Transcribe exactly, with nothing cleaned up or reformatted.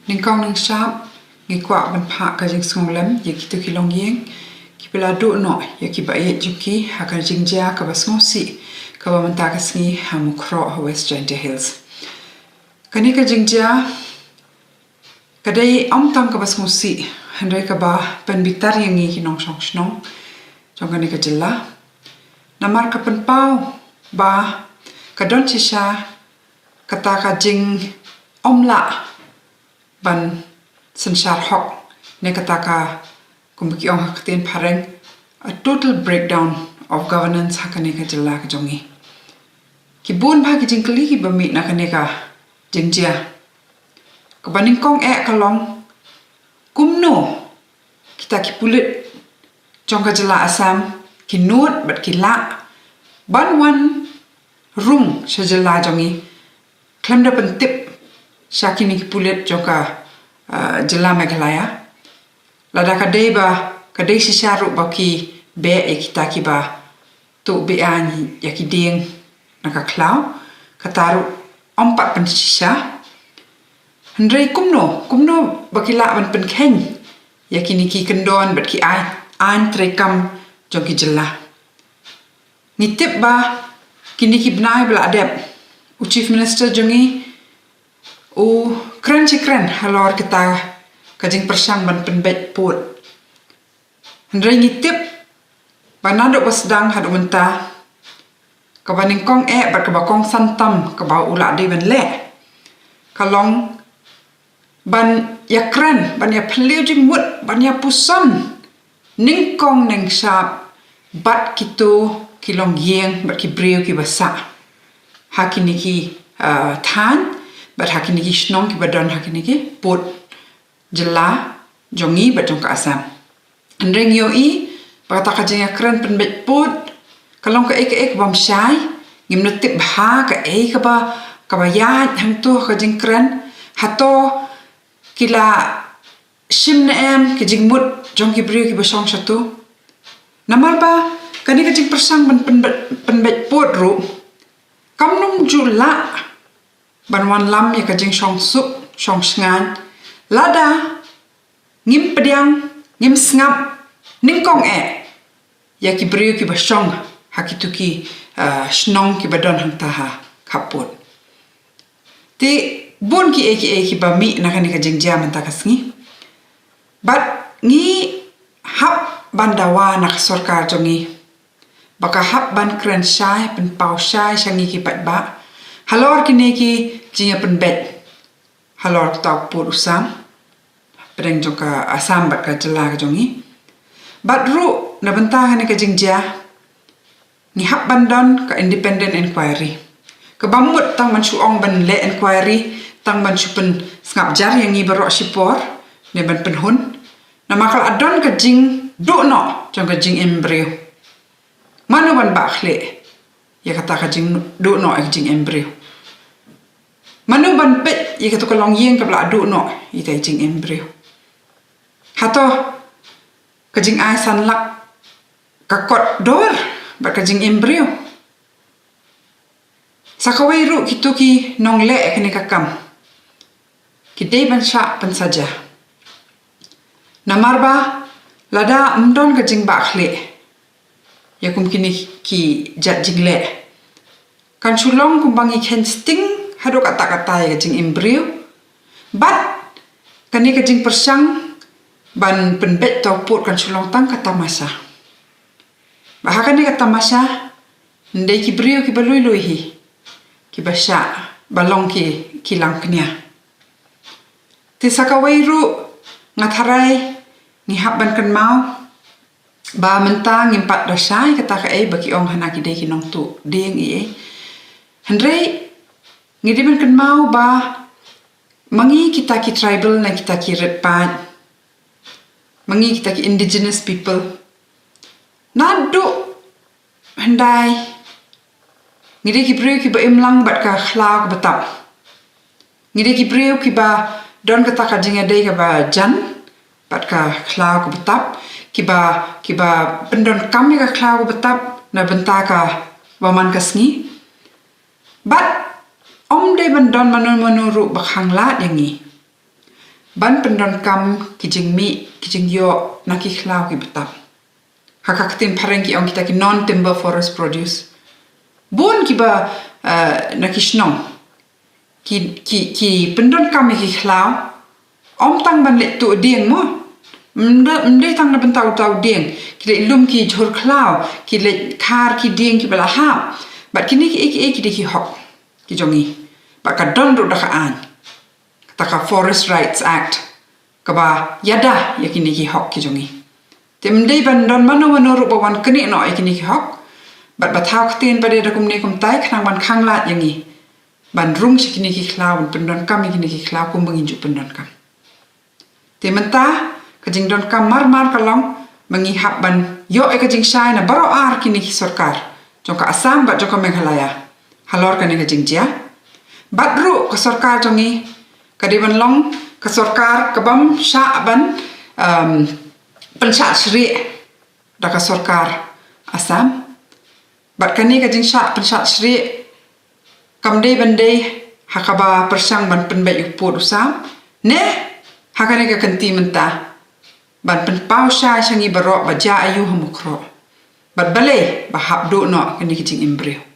Nyngkong nyngshap, ngi kwah ban phah ka jingsngewlem ïa kito ki longïing kiba la duh noh ïa ki ba ïeit jong ki ha ka jingjia kaba sngewsih kaba mynta ka sngi ha Mukroh ha West Jaintia Hills. Kane ka jingjia ka dei ym tang kaba sngewsih, hynrei kaba pynbitar ïa ngi ki nongshong shnong jong kane ka jylla. Namar ka pynpaw ba ka don shisha kata ka jingymlah ban synshar hok, ne kata ka, kumba ki ong ha ka ktien phareng, a total breakdown of governance ha kane ka jylla ka jong ngi. Ki bun bha ki jingkylli kiba mih na kane ka jingjia. Kaba nyngkong eh ka long, kumno kita ki pulit jong ka jylla Assam ki nud bad ki lah ban wan rung sha jylla jong ngi khlem da pyntip sha kine ki pulit jong ka, ah, jylla Meghalaya. Lada ka dei ba, ka dei shisha ruh ba ki beh ïa kita kiba tuh beh-aiñ ïa ki dieng na ka khlaw, kata ruh ym pat pynshisha. Hynrei kumno, kumno ba ki lah ban pynkheiñ ïa kine ki kyndon bad ki aiñ, aiñ treikam jong ki jylla. Ngi tip ba kine ki bnai ba la dep, u Chief Minister jong ngi u kren shi kren halor kata ka jingpyrshang ban pynbeit pud. Hynrei ngi tip ba naduh ba sdang haduh mynta, kaba nyngkong eh bad kaba kongsan tam kaba u la dei ban leh ka long ban ïakren, ban ïaphylliew jingmut, ban ïapuson nyngkong nyngshap bad kito ki longïing bad ki briew kiba sah ha kine ki, ah, thaiñ bad ha kine ki shnong kiba don ha kine ki pud jylla jong ngi bad jong ka Assam. Hynrei ngi ïohi ba kata ka jingïakren pynbeit pud ka long kaei kaei kaba ym shai, ngim da tip bha kaei kaba, kaba ïaid hangto ha ka jingkren, hato ki la shim ne em ki jingmut jong ki briew kiba shong shato. Namar ba kane ka jingpyrshang ban pynbeit, pynbeit pud ruh kam nym ju lah ban wanlam ïa ka jingshongsuk shongshngaiñ lada ngim pdiang, ngim sngap nyngkong eh ïa ki briew kiba shong ha kito ki, ah, shnong kiba don hangta ha khappud. Te bun kiei kiei kiba mih na kane ka jingjia mynta ka sngi. Bad ngi hap ban dawa na ka sorkar jong ngi ba ka hap ban kren shai, pynpaw shai sha ngi ki paidbah halor kine ki jingïapynbeit halor kata u pud u sam hapdeng jong ka Assam bad ka jylla ka jong ngi. Bad ruh na bynta kane ka jingjia ngi hap ban don ka independent inquiry. Kaba mut tang ban shu ong ban leh inquiry, tang ban shu pynsngap jar ïa ngi baroh shipor ne ban pynhun. Namar ka la don ka jingduh noh jong ka jingim briew. Mano ban bah khlieh ïa kata ka jingduh noh ïa ka jingim briew? Mano ban peit ïa kato ka longïing kaba la duh noh ïa ka jingim briew? Hato ka jingai san lak ka kot dor bad ka jingim briew? Sa kawei ruh kito ki nongleh kane ka kam ki dei ban shah pynsaja. Namar ba lada ym don ka jingbah khlieh ïa kum kine ki jait jingleh, kan shu long kumba ngi kheiñ sting haduh katta katta ïa ka jingim briew. Bad kane ka jingpyrshang ban pynbeit uta u pud kan shu long tang ka tamasha. Ba ha kane ka tamasha, ym dei ki briew kiba lui lui hi kiba shah, ba long ki, ki langknia. Te sa kawei ruh nga tharai ngi hap ban kynmaw ba mynta ngim pat da shai kata kaei ba ki ong hana ki dei ki nongtuh dieng ei ei. Hynrei ngi dei ban kynmaw ba ma ngi kita ki tribal ne kita ki rit paid, ma ngi kita ki indigenous people, naduh hyndai ngi dei ki briew kiba im lang bad ka khlaw kaba tap. Ngi dei ki briew kiba don kata ka jingïadei kaba jan bad ka khlaw kaba tap, kiba, kiba pyndonkam ïa ka khlaw kaba tap na bynta kaba man ka sngi. Bad ym dei ban don mano mano ruh ba khang lad ïa ngi. ban pyndonkam ki jingmih, ki jingïoh na ki khlaw ki btap. Ha ka ktien phareng ki ong kita ki non-timber forest produce. Bun kiba, eh, na ki shnong ki, ki, ki pyndonkam ïa ki khlaw, ym tang ban leit tuh dieng mo. Ym dei, ym dei tang na bynta uta u dieng. Ki leit lum ki jhur khlaw, ki leit khar ki dieng kiba la hap. Bad kine kiei kiei ki dei ki hok ki jong ngi. Bad ka don ruh da ka aiñ, kata ka Forest Rights Act, kaba ïada ïa kine ki hok ki jong ngi. Te ym dei ban don mano mano ruh ba wan knieh noh ïa kine ki hok. Bad ba thaw ktien pat de da kumne kumtai, khnang ban khanglad ïa ngi ban rung sha kine ki khlaw, ban pyndonkam ïa kine ki khlaw kumba ngin ju pyndonkam. Te mynta ka jingdonkam marmar ka long ba ngi hap ban ïoh ïa ka jingshai na baroh ar kine ki sorkar, jong ka Assam bad jong ka Meghalaya, halor kane ka jingjia. Bad ruh ka sorkar jong ngi ka dei ban long ka sorkar kabym shah ban, um, pynshad shrieh da ka sorkar Assam. Bad kane ka jingshad pynshad shrieh kam dei ban dei ha kaba pyrshang ban pynbeit u pud u sam, ne ha kane ka kynti mynta ban pynpaw shai sha ngi baroh ba jia aiu ha Mukroh. Bad balei ba hap duh noh kane ka jingim briew.